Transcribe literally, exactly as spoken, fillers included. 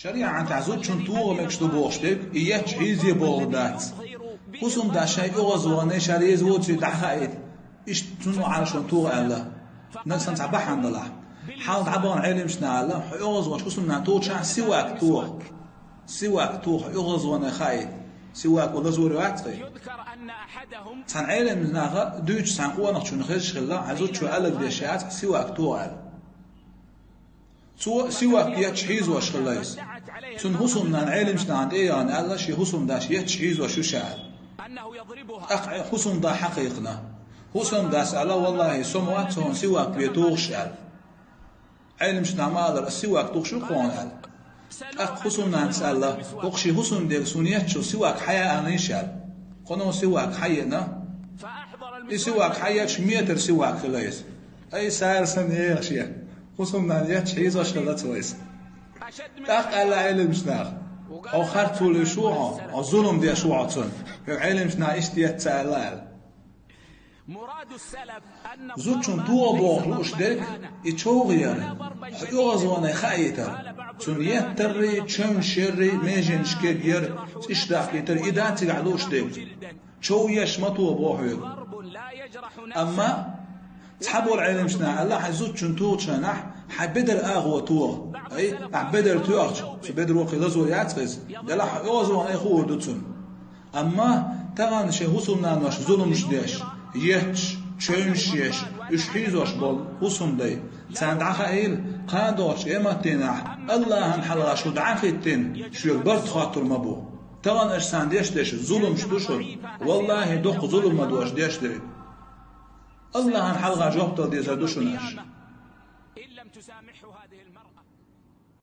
ШарӀатехь зудчун тоха мегаш ду бохуш дерг, и етташ хьийзе бохург дац. ХӀусамдас шайн оьгӀазвахана ша реза воций дӀахаийта, иштта цунна Ӏаршон тоха аьлла. Нагахь санна цхьа бахьана далахь. Хьалха дӀабахана Ӏеламнаха аьлла, хьо оьгӀазваханчу хӀусамнана тухучохь сивак тоха. Сивак тоха, оьгӀазвахана хаийта. Сивак ву лазор вац хье. Цхьана Ӏеламнаха дуьйцу цхьана къонахчунна хезаш хилла, хьайн зудчо аьлларг деш яц, сивак тоха аьлла. Цо сивак етташ хьийзош хилла иза. Цуьнан хӀусамнана Ӏеламнахана тӀе а яхана аьлла, шен хӀусамдас етташ хьийзош ю ша аьлла. ТӀаккха хӀусамда хьакхайкхина. ХӀусамдас аьлла, валлахӀи, со ма вац хьуна сивак бен тухуш аьлла. Ӏеламнаха ма аллара, ас сивак тухуш ву хьуна аьлла. ТӀаккха хӀусамнанас аьлла, хӀокху шен хӀусамдега суна етташ сивак хьаян аьлла йиш аьлла. Кхуьнан сивак хьаеана. И сивак хьаетташ метр сивак хилла иза. Ай, сара санна еха шен. ХӀусамнана етташ хьийзош хилла цо иза. ТӀаккха аьлла Ӏеламнаха: «Хьо харцо луьйш ву хьо, хьо зулам деш ву хьо цунна. Хьоьга Ӏеламнаха иштта етта ца аьлла», аьлла. Зудчун тоха бохург лууш дерг, и човхаяр, хьо оьгӀазвахана хаийтар, цунна еттаррий, чевнаш яррий, меженаш кегаяр, цӀиш дахкийтар, и дац цигахь лууш дерг. Чов еш ма тоха боху хьоьга. Амма цхьаболу Ӏеламнаха аьлла, хьайн зудчун тухучу хенахь, хьайн бедар агӀо тоха. Ай, ахь бедар тоьхча, цу бедаро кхин лазо яц хеза, делахь а оьгӀазвахана хуур ду цунна. Амма тахана шайн хӀусамнанош зуламаш деш, етташ, чевнаш еш, уьш хьийзош болу хӀусамдай, царна дӀахаийла, кхана догӀучу къематдийнахь АллахӀан хьалха шу дӀа а хӀиттина, шуьга барт хоттур ма бу. Тахана аша царна деш дерш зуламаш ду шуна. ВаллахӀи, доккха зулам ма ду аша деш дерг. АллахӀан хьалха жоп дала дезар ду шуна аша.